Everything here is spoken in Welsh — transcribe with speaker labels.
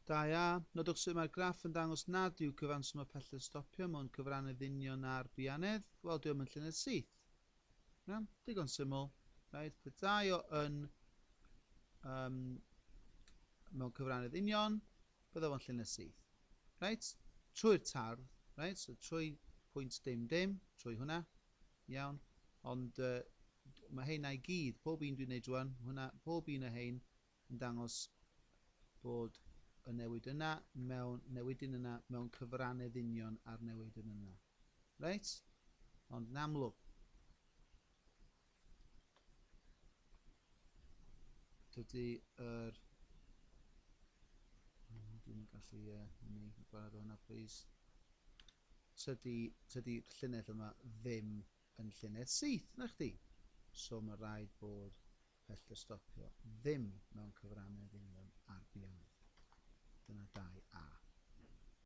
Speaker 1: 2A, nodwch sut mae'r graff yn dangos nad yw cyfanswm y pellter stopio mewn cyfrannedd union â'r buanedd. Wel, dwi am yn llinell syth. Iawn, digon syml. Right, petai o yn um, mewn cyfrannedd union, bydde fo'n llinell syth. Right, trwy'r tardd, right, so trwy pwynt dim dim, trwy hwnna, iawn, ond uh, mae heina i gyd, pob un dwi'n neud rwan, hwnna, pob un o hein yn dangos bod y newid yna mewn newidyn yna mewn cyfrannedd union â'r newidyn yna. Reit? Ond yn amlwg, dydy yr... Dwi'n gallu uh, ni gwarad o hwnna, please. Tydy, tydy'r llinell yma ddim yn llinell syth, na chdi? So mae rhaid bod pellter stopio ddim mewn cyfrannedd union